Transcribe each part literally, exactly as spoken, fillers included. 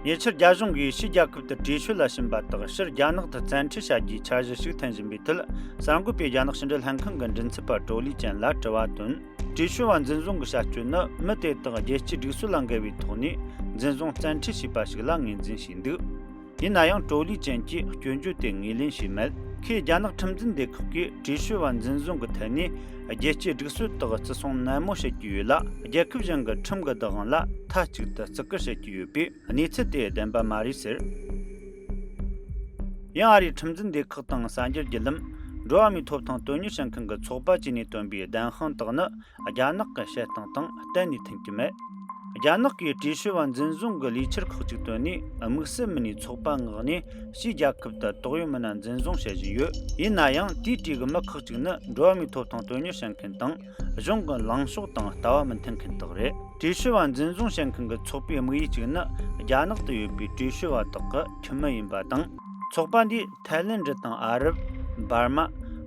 ཉེ་ཆར་རྒྱ་གཞུང་གིས་ཕྱིའི་རྒྱལ་ཁབ་ཏུ་བྲོས་བྱོལ་ལ་ཕྱིན་པ་དག་ཕྱིར་རྒྱ་ནག་ཏུ་བཙན་ཁྲིད་བྱ་རྒྱུའི་འཆར་གཞི་ཞིག་འཐེན་བཞིན་པའི་ཐད། གསར་འགོད་པས་རྒྱ་ནག་ཕྱི་འབྲེལ་ལྷན་ཁང་གི་མགྲིན་ཚབ་པ་ཀྲོའུ་ལི་ཅན་ལ་དྲི་བ་བཏོན། བྲོས་བྱོལ་བ་འཛིན་བཟུང་གི་བྱ་སྤྱོད་ནི་མི་དེ་དག་རྒྱལ་སྤྱིའི་སྒྲིག་སྲོལ་ལ་འགལ་བའི་ཐོག་ནས་འཛིན་བཟུང་བཙན་ཁྲིད་བྱས་པ་ཞིག་ལ་ངོས་འཛིན་བྱས་འདུག། ཡིན་ན་ཡང་ཀྲོའུ་ལི་ཅན་གྱིས་སྐྱོན་བརྗོད་དེ་ངོས་ལེན་བྱས་མེད། ཁོས་རྒྱ་ནག་ཁྲིམས་འཛིན་སྡེ་ཁག་གིས་བྲོས་བྱོལ་བ་འཛིན་བཟུང་གི་ཐད་ནས་རྒྱལ་སྤྱིའི་སྒྲིག་སྲོལ་དག་བརྩི་སྲུང་ནན་མོ་བྱེད་ཀྱི་ཡོད་ལ། རྒྱལ་ཁབ་གཞན་གྱི་ཁྲིམས་ཀྱི་བདག་དབང་ལ་མཐའ་གཅིག་ཏུ་བརྩི་བཀུར་བྱེད་ཀྱི་ཡོད་པས། གནས་ཚུལ་དེ་བདེན་པ་མ་རེད་ཟེར། ཡང་ཨ་རིའི་ཁྲིམས་འཛིན་སྡེ་ཁག་དང་གསར་འགྱུར་བརྒྱུད་ལམ། འགྲོ་བ་མིའི་ཐོབ་ཐང་དོན་གཉེར་བྱེད་མཁན་གྱི་ཚོགས་པ་བཅས་ནས་བཏོན་པའི་བདེན་དཔང་དག་ནི། རྒྱ་ནག་གི་བཤད་སྟངས་དང་གཏན་ནས་མཐུན་གྱི་མེད། རྒྱ་ནག་གིས་བྲོས་བྱོལ་བ་འཛིན་བཟུང་གི་ལས་འཆར་ཁག་ཅིག་བཏོན་ནས། དམིགས་བསལ་མི་སྣའི་ཚོགས་པ་མངགས་ནས་ཕྱིའི་རྒྱལ་ཁབ་ཏུ་དོགས་ཡོད་མི་སྣ་འཛིན་བཟུང་བྱེད་བཞིན་ཡོད། ཡིན་ན་ཡང་དེའི་གྲས་ཀྱི་མི་ཁག་ཅིག་ནི་འགྲོ་བ་མིའི་ཐོབ་ཐང་དོན་གཉེར་བྱེད་མཁན་དང་། གཞུང་གི་ལངས་ཕྱོགས་དང་ལྟ་བ་མི་མཐུན་མཁན་དག་རེད། བྲོས་བྱོལ་བ་འཛིན་བཟུང་བྱེད་མཁན་གྱི་ཚོགས་པའི་དམིགས་ཡུལ་གཅིག་ནི། རྒྱ་ནག་ཏུ་ཡོད་པའི་བྲོས་བྱོལ་བ་དག་གི་ཁྱིམ་མི་ཡིན་པ་དང་། ཚོགས་པ་འདིས་ཐའི་ལེན་ཌི་དང་ཨ་རབ། འབར་མ།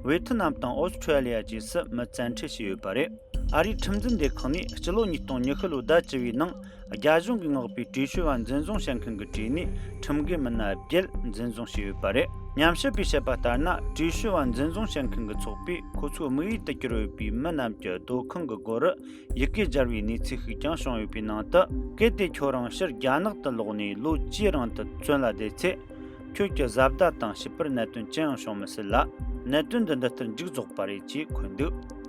ཝེ་ཐི་ནམ་དང་ཨོ་སི་ཁྲུ་ལི་ཡ་བཅས་སུ་མི་བཙན་ཁྲིད་བྱས་ཡོད་པ་རེད། ཨ་རིའི་ཁྲིམས་འཛིན་སྡེ་ཁག་ནས་སྤྱི་ལོ་ཉིས་སྟོང་ཉི་ཤུ་ལོའི་ཟླ་བཅུ་བའི་ནང་། རྒྱ་གཞུང་གིས་མངགས་པའི་བྲོས་བྱོལ་བ་འཛིན་བཟུང་བྱེད་མཁན་གྱི་གྲས་ནས་ཁྲིམས་འགལ་མི་སྣ་བརྒྱད་འཛིན་བཟུང་བྱས་ཡོད་པ་རེད། ཉམས་ཞིབ་པས་བཤད་པ་ལྟར་ན། བྲོས་བྱོལ་བ་འཛིན་བཟུང་བྱེད་མཁན་གྱི་ཚོགས་པས་ཁོ་ཚོའི་དམིགས་ཡུལ་དུ་གྱུར་ཡོད་པའི་མི་རྣམས་ཀྱི་སྡོད་ཁང་གི་སྒོ་རུ་ཡི་གེ་སྦྱར་བའི་གནས་ཚུལ་ཞིག་ཀྱང་བྱུང་ཡོད་པའི་ནང་དུ། གལ་ཏེ་ཁྱོད་རང་ཕྱིར་རྒྱ་ནག་ཏུ་ལོག་ནས་ལོ་བཅུའི་རིང་དུ་བཙོན་ལ་བསྡད་ཚེ། ཁྱོད་ཀྱི་བཟའ་ཟླ་དང་བྱིས་པར་གནད་དོན་ཅི་ཡང་བྱུང་མི་སྲིད་ལ། གནད་དོན་འདི་འདི་ལྟར་མཇུག་རྫོགས་པ་རེད་ཅེས་འཁོད་འདུག།